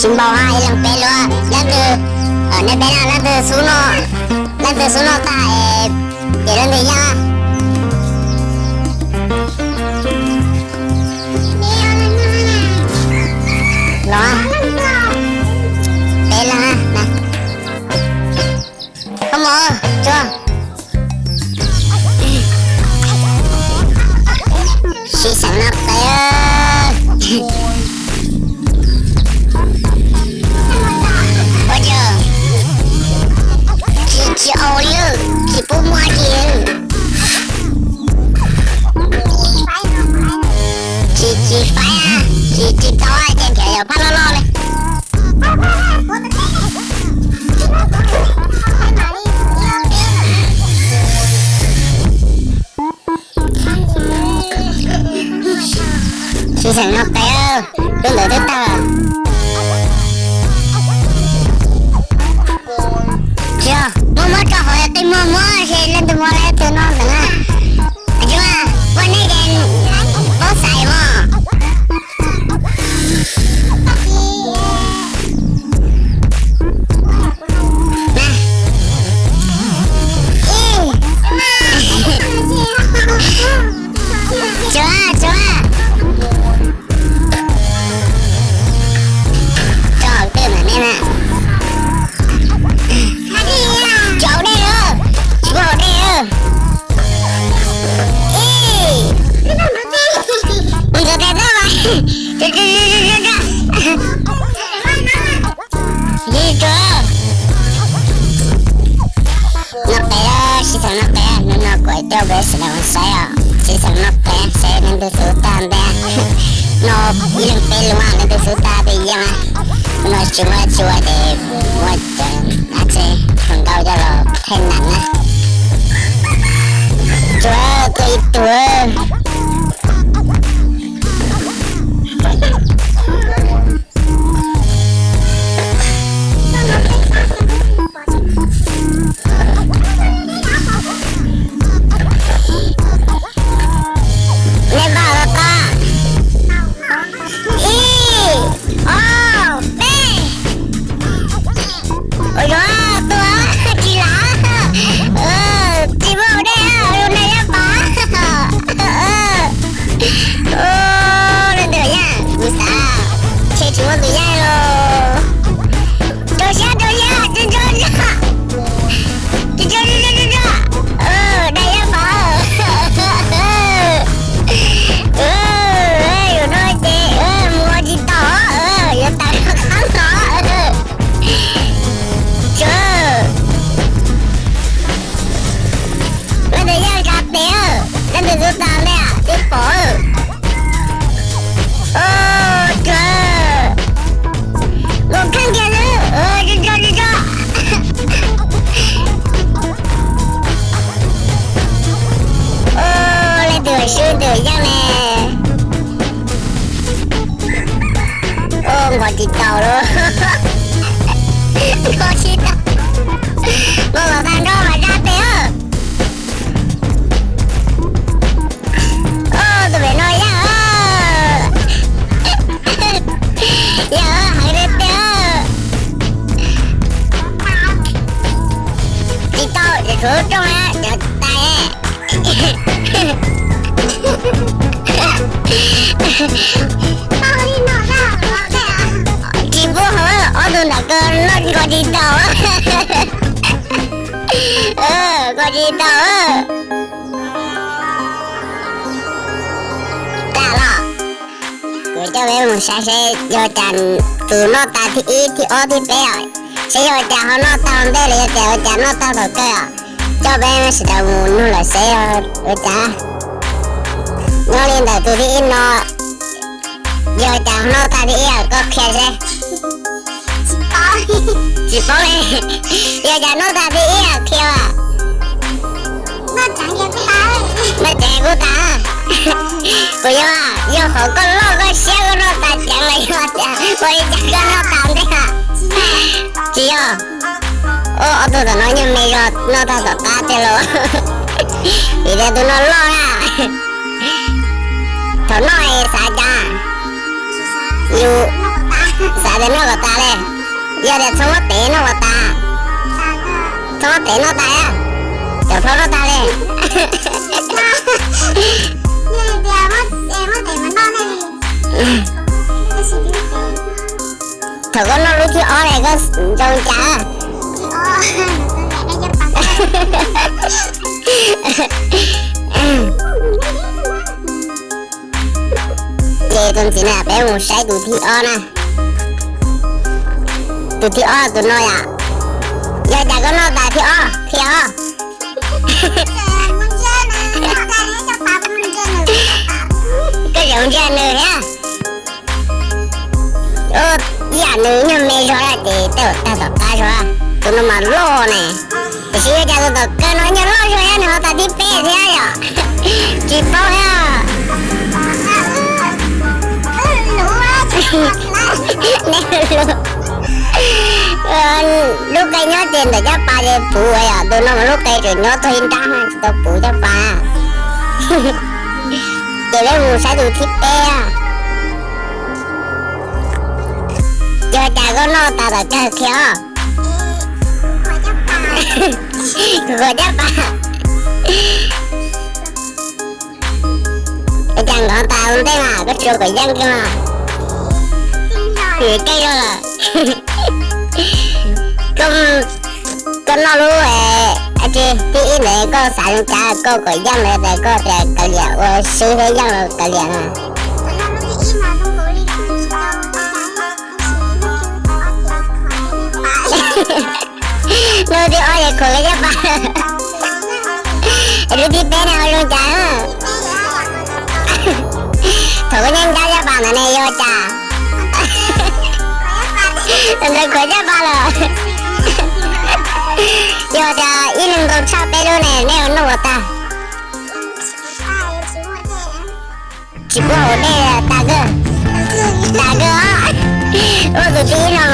Tsis npaum hais ib leeg peb luag, leej twg, nej peb leej twg xub noj, leej twg xub noj tag es ces leej twg yeej. Los, peb leeg na. Koj mus, Tsuag. Sib xeem noj qe. Ua cas tsis, tsis au li, tsis pub muaj tsis, tsis, tsis faib, tsis, tsis tau ces nrhiav yog phaj loj loj li. Sib xeem noj qe, lub ntawd twb tag. Tsis, muab muab rau hauv tej muag muab es leej twg muab leej twg noj ntawd na. Tsis, muaj nej ces paub xaiv mog. Tsuag, Tsuag. Tso twj mam nej na. Tsis haus dej, tsis pub haus dej. Ib, mus ntxuav tes txaj mas. Tsuag, Tsuag, Tsuag. Noj qe, sib xeem noj qe, hnub no kuv coj peb sawv daws mus saib os, sib xeem noj qe, saib leej twg xub tag ntej. No ib leeg peb lub, leej twg xub tag twg yeej. No tsis muaj tsis ua ces muaj cov dab tsi, tus ntau coj los thaij nam na. Tsuag, tuaj ib tug. Nej npaj los tau. Ib, ob, peb. Ua yog tus tsis lam, tsis muaj dej, ua yog noj yaj pov. Leej twg yaj, kuv xav, ntshe tsis muaj tus yaj los. Rau siab, rau siab, tso, tso, tso. Tso, tso, tso, tso, tso. Noj yaj pov. Yuav no ces mus ua tsis tau, yuav tawm rau qab no. Tsuag, leej twg yaj tsa tes, leej twg xub tag ntej twb pom. Tsuag, nkaus kheej kiag xwb, tso, tso, tso, tso. Leej twg swb twg yeej ne. Nqos tsis tau lawm. Nqos tsis tau. Nqos los tag nrho mas zaj tes. Tus pem no yaj, yaj heev li tiag. Tsis tau, tshuav lub rooj na, cov tais. Tsis pub haus, ob tug ntawm ko noj nqos tsis tau. Nqos tsis tau. Tag los, kuv coj peb mus saib seb yog cas tus noj tas thib ib thib ob thib peb os, seb yog cas ho noj tag ntej los yog tias ua cas noj tag thaum kawg os. Coj peb sawv daws mus nug lawm seb ua cas. Nyob li ntawm tus thib ib no, yog cas ho noj tag thib ib os, koj qhia seb. Tsis paub li. Yog cas noj tag thib ib os, qhia as. Noj tsev kuj tas. Puas yog, yog qhov koj loj koj siab koj noj tas ceev los yog tias ua li cas koj noj tas ntej? Tsis yog. Ob tug tom no yeej me zog noj tag tom qab tiag lauj. Vim tias tus no loj na. Thaum noj xav cas? Yus Xav tias noj kom tas li. Yog tias txhob muab tev noj kom tas. Txhob muab tev noj tas, cov plaub noj tas li. Thaum koj noj lub thib ob ne koj zoo cas? Ces tus ntxiv na, peb mus saib tus thib ob na. Tus thib ob tus no yom. Yog cas koj noj tas thib ob, thib ob? Koj tseem ntsia nws thiab. Ib yam nws nyuag me zog na ces tej zaum tag tom qab zog. Tus no mas loj ne. Tiam sis ua cas tus tom kawg no nyuag loj zog thiab nws ho tas thib peb thiab yom? Tsis paub thiab. Lub qe nyob ces ntawm caj pas ces puv yom, tus no mas lub qe tseem nyob txog ib nrab tsis tau puv caj pas. Ces peb mus saib tus thib peb. Yog cas koj noj tas tom kawg thiab? Kuv qhuav caj pas. Cas nkawd tas ua ntej mas koj tsis ua kom yeej kiag mas. Keej lawm. Koj noj lub, tsis, thib ib ntawd koj xav zoo cas, koj kom yeej lawm tas koj tias kav liam ua swb thiab yeej los kav liam na. Lub thib ob yog khuam caj pas. Lub thib peb ne ho zoo cas? Thaum koj nyob ncab caj pas ntawd ne yog cas? Ntawd khuam caj pas lawm. Yog tias ib leeg nkaus tshaj peb lub ne nej ua noj ua tag. Tsis pub haus dej tas kawg. Tas kawg os. Ua tus thib ib no